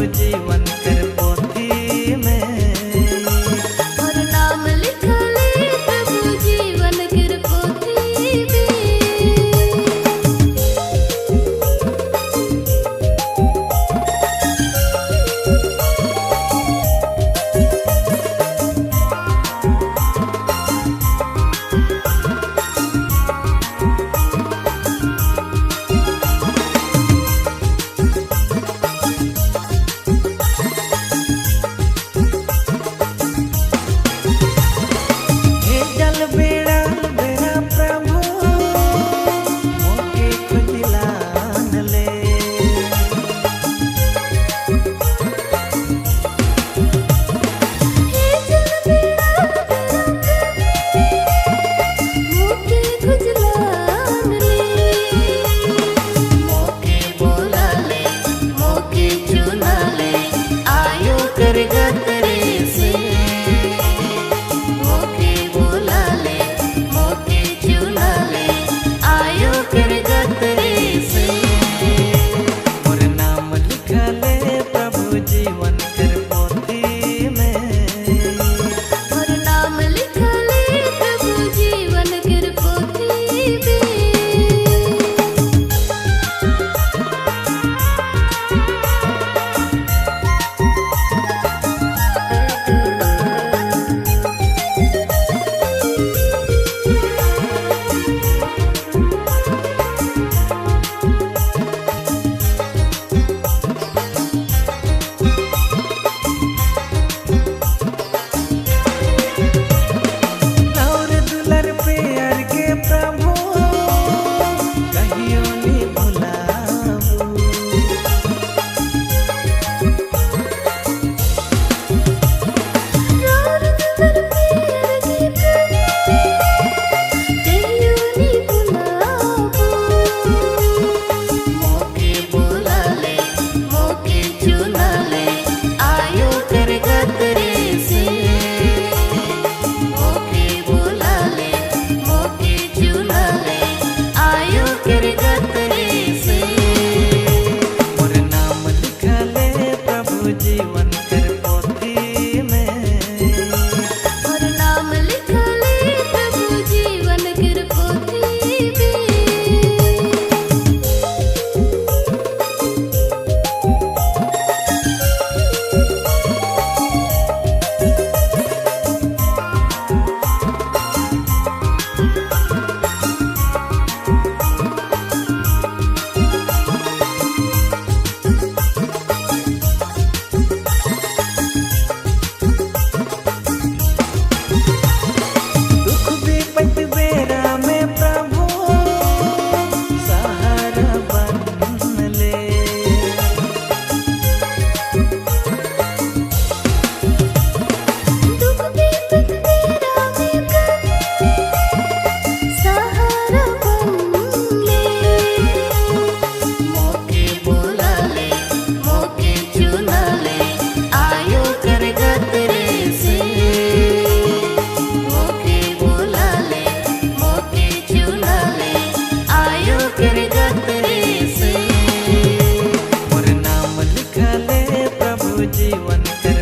प्रभु जीवन कर पोथी में। मोर नाम लिखले प्रभु जीवन कर पोथी में। हे जल बेड़ा बेड़ा प्रभु मोके खुजलान ले। हे जल बेड़ा बेड़ा प्रभु मोके खुजलान ले। मोके बोला ले मोके चुना ले आयो कर गतरे से। मोके बोला ले मोके चुना ले आयो कर गतरे से। मोर नाम लिखले प्रभु जीवन कर पोथी में। मोर नाम लिखले प्रभु जीवन कर पोथी में। और दुलर प्यार के प्रभु कहियो नी भुलाबू। रार दुलर प्यार के प्रभु कहियो नी भुलाबो। मोके बोला ले मोके चुना ले आयो कर गतरे से। मोके बोला ले मोके चुना ले आयो कर गतरे से। मोर नाम लिखले प्रभु जीवन कर पोथी में। मोर नाम लिखले प्रभु जीवन कर पोथी में। दुख विपत बेरा में प्रभु सहारा बन ले। दुख विपत बेरा में प्रभु सहारा बन ले। मोके बोला ले मोके चुना ले आयो कर गतरे से। मोके बोला ले मोके चुना ले आयो कर गतरे से। मोर नाम लिखले प्रभु जीवन कर